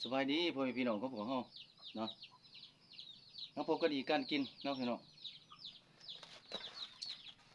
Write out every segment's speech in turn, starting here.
ສະບາຍດີພໍ່ແມ່ພີ່ນ້ອງຂອງພວກເຮົາເນາະ ມາພົບກັນອີກການກິນເນາະພີ່ນ້ອງ.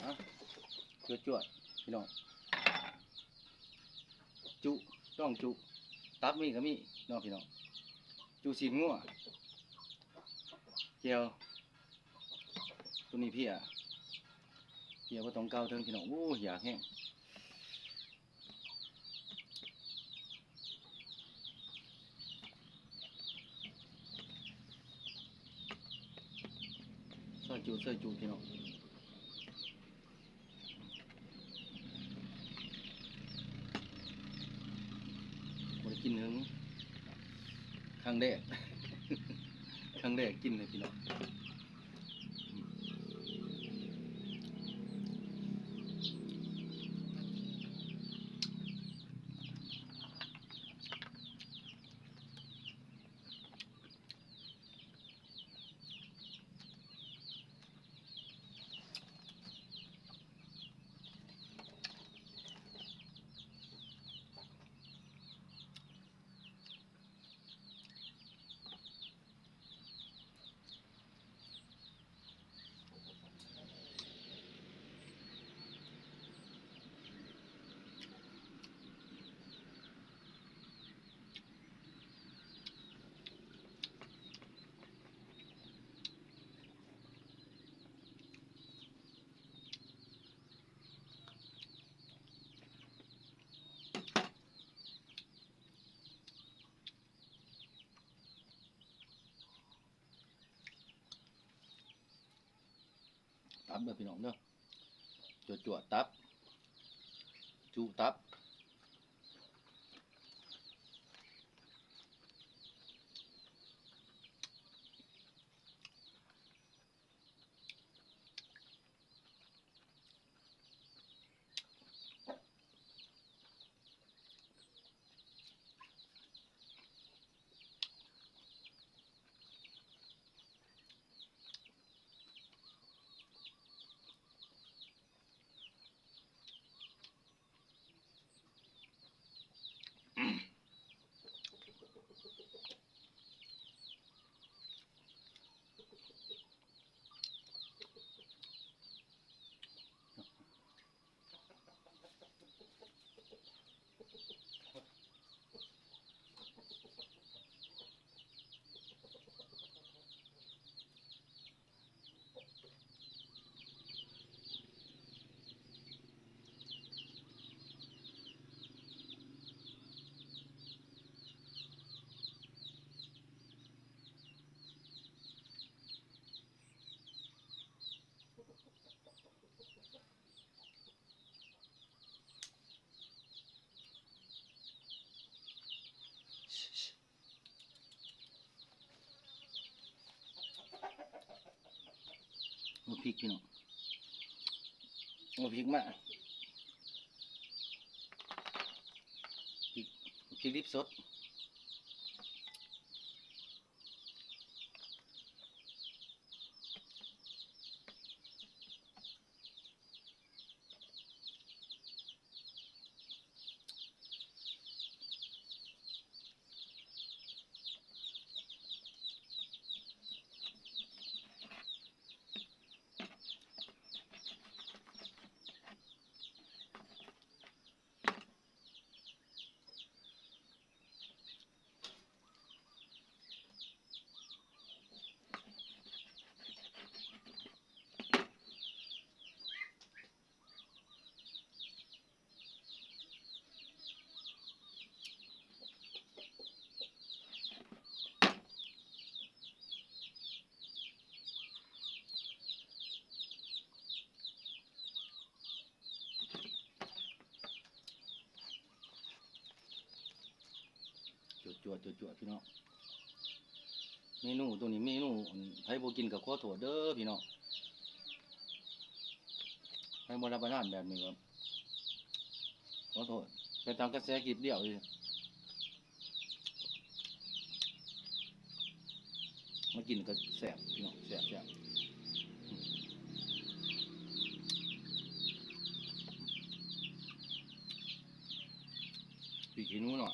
ອ່ະ ຈວດໆ ພີ່ນ້ອງ ຈຸ ຕ້ອງຈຸ ຕັບມີກໍມີເນາະພີ່ນ້ອງ ຈຸຊີ້ນງົວ ແຈ່ວ ໂຕນີ້ເພຍ ເພຍບໍ່ຕ້ອງກ່າວເຖິງພີ່ນ້ອງ. ໂອ້ ຢາກແຮງ. ຊອຍຈຸ ຊອຍຈຸ ພີ່ນ້ອງ ບໍ່ໄດ້ກິນເຖິງ ຄັ້ງແລກ ຄັ້ງແລກກິນເລີຍພີ່ນ້ອງ. ຕັບເດີພີ່ນ້ອງເດີ ຈົວໆ ຕັບ ຈຸຕັບ. ໂອ້ ພິກພີ່ນ້ອງ ໂອ້ ພິກມາ ພິກ ພິກດິບສົດ. ຈວດໆ ຈວດໆ ພີ່ນ້ອງ ເມນູໂຕນີ້ ເມນູ ອັນ ໃຜບໍ່ກິນກໍຂໍໂທດເດີພີ່ນ້ອງ ໃຜບໍ່ຮັບປະທານແບບນີ້ກໍຂໍໂທດ ໄປຕາມກະແສຄລິບດຽວເລີຍ. ມາກິນກໍແຊບພີ່ນ້ອງ ແຊບໆ ອືມ ພິກຂີ້ໜູໜ້ອຍ.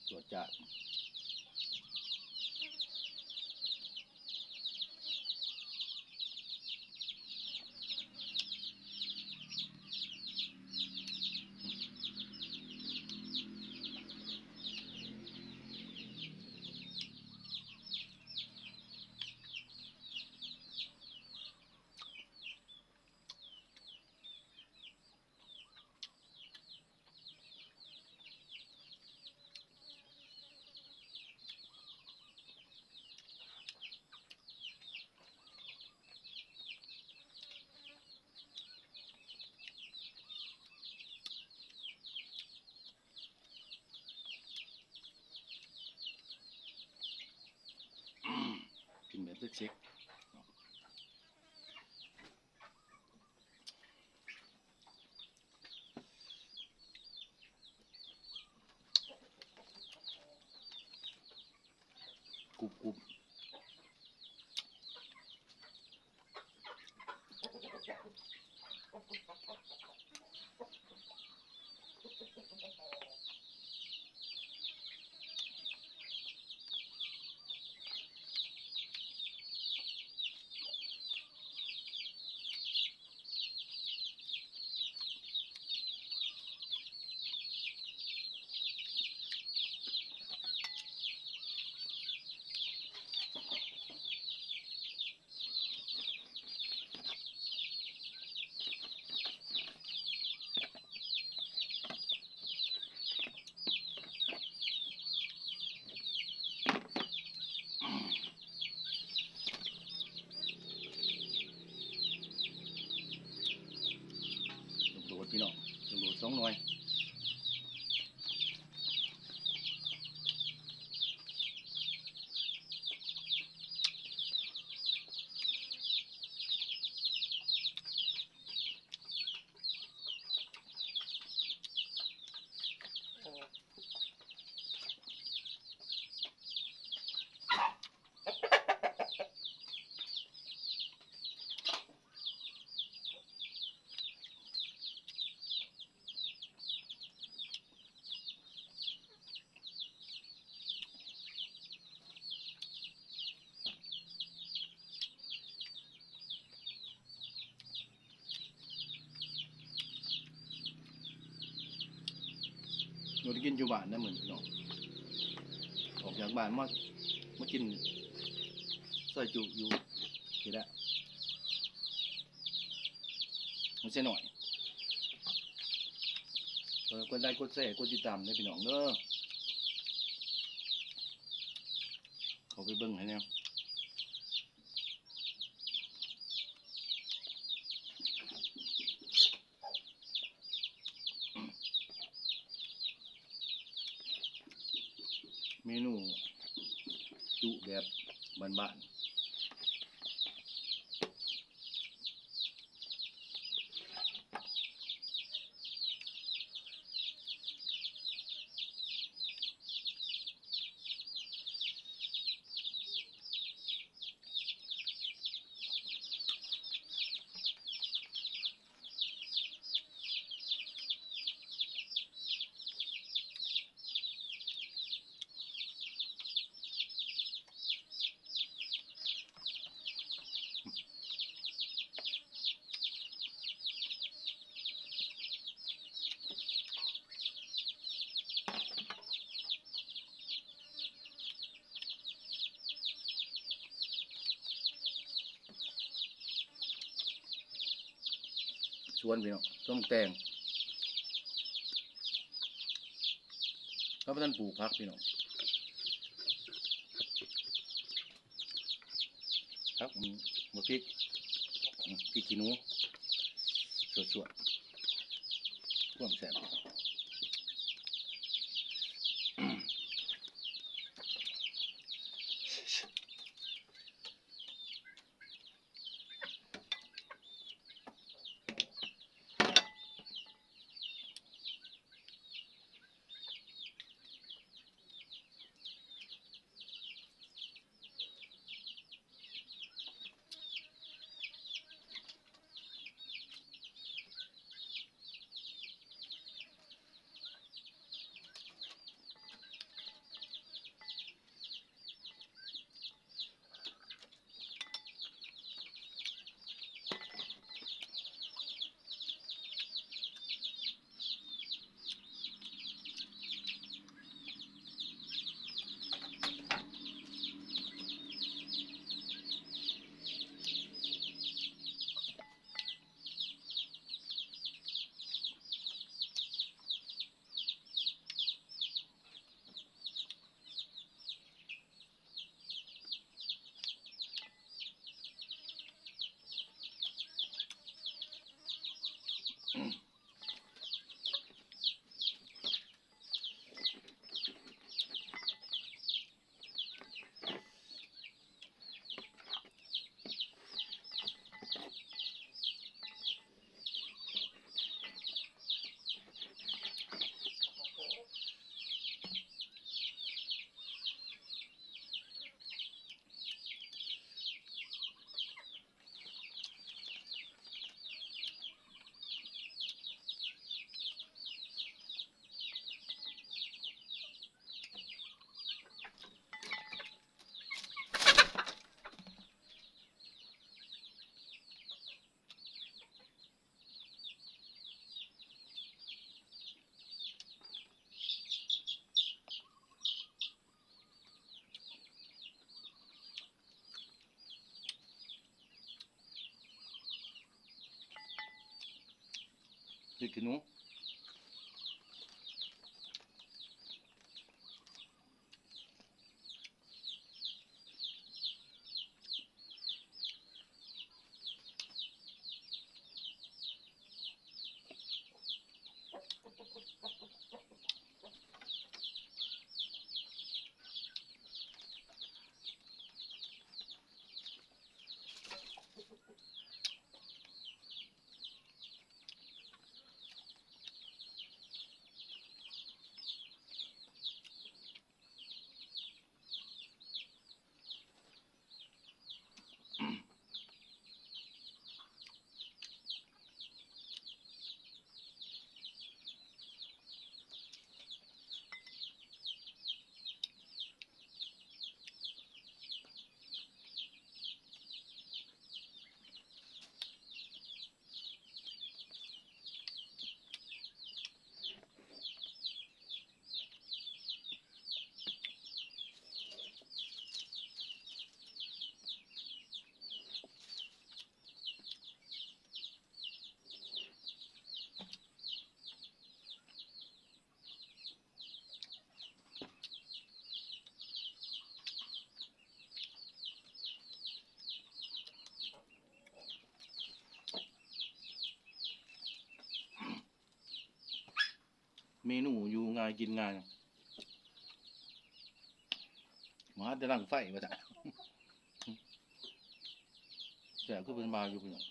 ຈວດຈາດ. ກິນແບບເຊັກໆ. ກຸບໆ. ລູກໂດດພີ່ນ້ອງ ລູກໂດດສອງໜ່ວຍ. ບໍ່ໄດ້ກິນຢູ່ບ້ານນະມື້ນີ້ເນາະ ອອກຈາກບ້ານມາ ມາກິນຊອຍຈຸຢູ່ພີ້ແຫຼະ ມັນຊະໜ້ອຍ. ເອີ ກົດໄລກົດແຊ ກົດຕິດຕາມເດີພີ່ນ້ອງເດີ ເຂົ້າໄປເບິ່ງໃຫ້ແດ່. ເມນູຈຸແບບບ້ານໆ. ສວນພີ່ນ້ອງ ສວນແຕງ ເຮົາບໍ່ທັນປູກຜັກພີ່ນ້ອງ ຜັກ ບັກພິກ ພິກຂີ້ໜູ ສວດໆ ຄວາມແຊບ. ເ พริกขี้หนู เมนูอยู่ง่ายกินง่าย มาแต่ดังไฟว่าซั่น แซ่บคือเพิ่นว่าอยู่พี่น้อง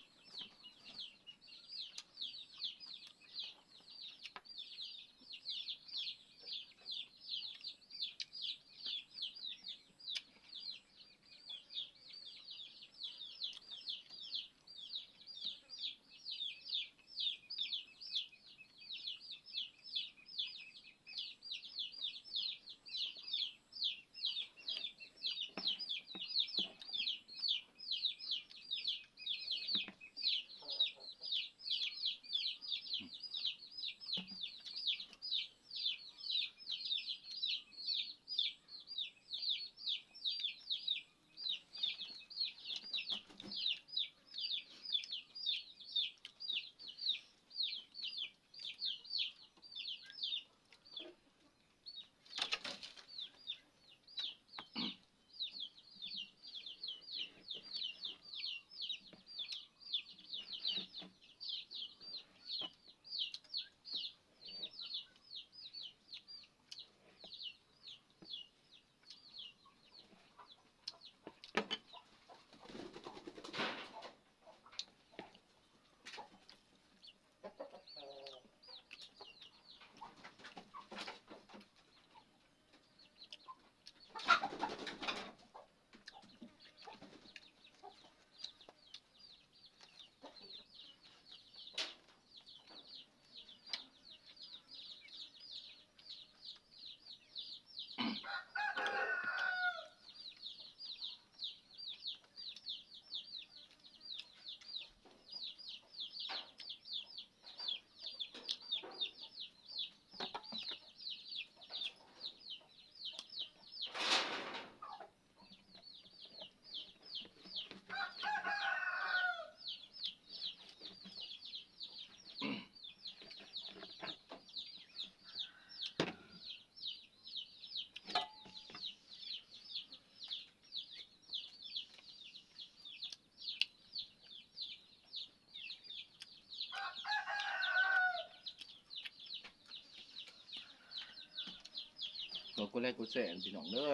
ก็กดไลค์กดแชร์พี่น้องเด้อ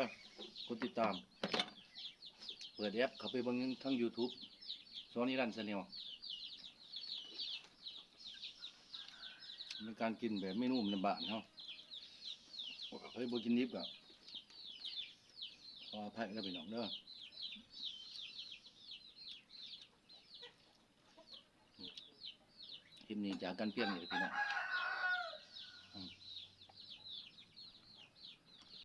กดติดตาม เปิดแอปเข้าไปเบิ่งทางยูทูบ สอ นิรันดร์ แชนแนล ในการกินแบบเมนูบ้านๆ เฮา ใผบ่กินดิบก็ขออภัยเด้อพี่น้องเด้อ คลิปนี้จากกันเพียงนี้พี่น้อง